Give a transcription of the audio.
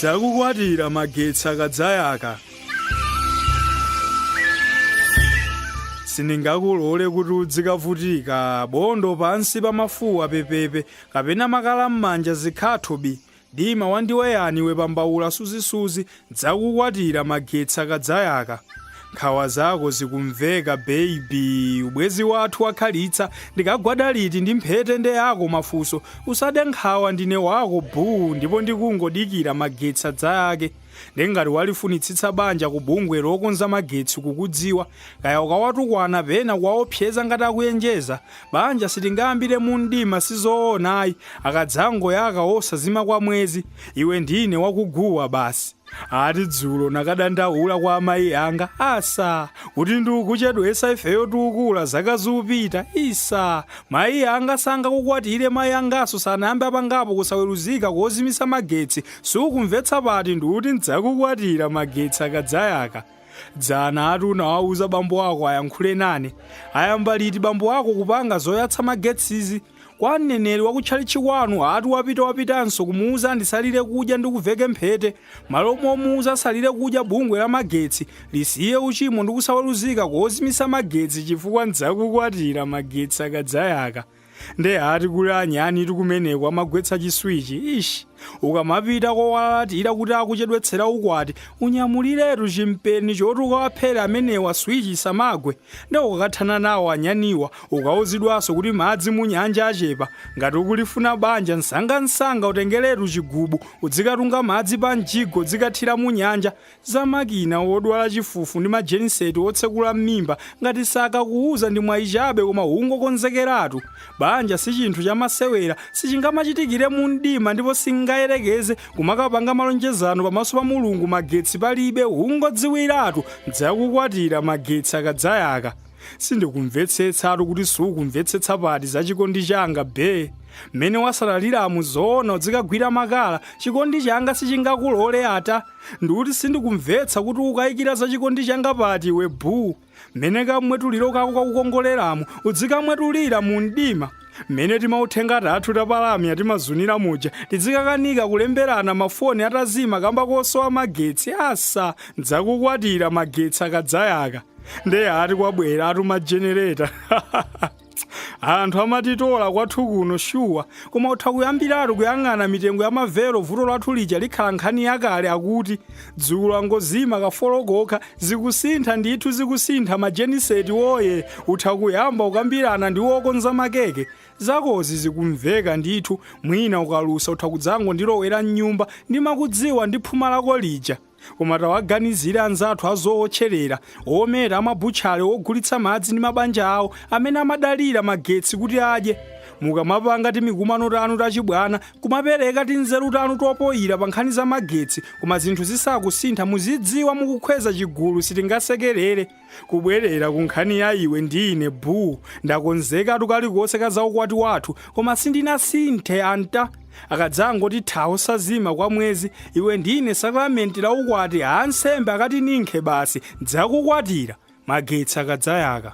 Ndidzakukwatira magetsi akadzayaka. Sindingakulole kuti udzikavutika bondo pansi pa mafuwa pepepe kapena makala m'manja zikhatho bi dima wandiweyani iwe pambaula suzisuzi ndidzakukwatira magetsi akadzayaka. Nkhawa zako zikumveka baby ubwezi wathu wakhalitsa ndikagwada liti ndi mphete nde yako mafunso usade nkhawa ndine wako buu ndipo ndikungodikira magetsi adzayake nde ngati walifunitsitsa banja ku bungwe lokonza magetsi kukudziwa kaya ukawatukwana pena kuwaopseza ngati akuyenjeza banja sitingayambire mu mdima sizoona ayi akadzangoyaka osazima kwa mwezi iwe ndine wakuguwa basi Ati dzulo nakadandaula kwa amayi anga asa kuti ndikuchedwesa ifeyo tikukula zaka zikupita isa mayi anga sangakukwatire mayi angaso sanayambe apangapo kusaweruzika kozimisa magetsi sukumvetsa pati ndikuti ndidzakukwatira magetsi akadzayaka dzana ati unawauza bambo ako ayankhule nane ayamba liti bambo ako kupanga zoyatsa magetsizi Kwa mneneri wa kutchalitchi kwanu ati wapita wapitanso kumuuza andisalire kudya ndikuveke mphete malo momuuza asalire kudya bungwe la magetsi lisiye uchimo ndi kusaweruzika kozimisa magetsi chifukwa ndidzakukwatira magetsi akadzayaka nde ati kuli anyani tikumeneko amagwetsa chiswichi ishi Ukamapita kowalalatira kuti akuchedwetsera ukwati, unyamuliretu chimpeni choti ukawaphere amenewa switch isamagwe. Nde ukakathana nawo anyaniwa, ukauzidwanso kuti madzi mu nyanja achepa. Ngati ukulifuna banja, msangamsanga utengeretu chigubu, udzikatunga madzi pa mjigo udzikathira mu nyanja. Za makina odwala chifufu ndi majeniseti otsekula m'mimba ngati sakakuuza ndi mwayi chabe koma ungokonzekeratu. Banja si chinthu chamasewera, sichingamachitikire mu mdima ndipo singayerekeze kumakapanga malonjezano pamaso pa Mulungu magetsi palibe ungodziwiratu ndidzakukwatira magetsi akadzayaka. Sindikumvetsetsatu kuti sukumvetsetsa pati za chikondi changa bae. Mmene wasalaliramu zoona udzikagwira makala, chikondi changa sichingakulole ata. Ndikuti sindikumvetsa kuti ukayikira za chikondi changa pati iwe boo. Mmene kamwetuliro kako kakukongoleramu udzikamwetulira mu mdima. Mmene timauthenga tathu tapalamya timazunira muja tidzikakanika kulemberana mafoni atazima kamba kosowa magetsi asa ndidzakukwatira magetsi akadzayaka. Nde ati kwabweratu majenereta. Anthu amatitola kwathu kuno shuwa koma utha kuyambiratu kuyang'ana mitengo ya mavero vuto lathu lija likhala nkhani yakale akuti dzulo angozima kafolo kokha zikusintha ndithu zikusintha majeniseti woye utha kuyamba kukambirana ndi wokonza makeke zakozi zikumveka ndithu mwina ukalusa utha kudzangondilowera mnyumba ndimakudziwa ndi phuma lako lija Koma tawaganizire anzathu a zowotcherera, ometa, amabutchale, ogulitsa madzi ndi mabanja awo amene amadalira magetsi kuti adye. Mukamapanga timikumano tanu tachibwana, kumapereka tinzeru tanu topoira pa nkhani za magetsi koma zinthu zisakusintha muzidziwa mukukhweza chigulu sitingasekerere. Kubwerera ku nkhani ya iwe ndi ine boo, ndakonzekatu kalikonse ka za ukwati wathu koma sindinasinthe anta. Akadzangoti tha osazima kwa mwezi, iwe ndi ine sakramenti la ukwati ansembe akatininkhe basi, ndidzakukwatira magetsi akadzayaka.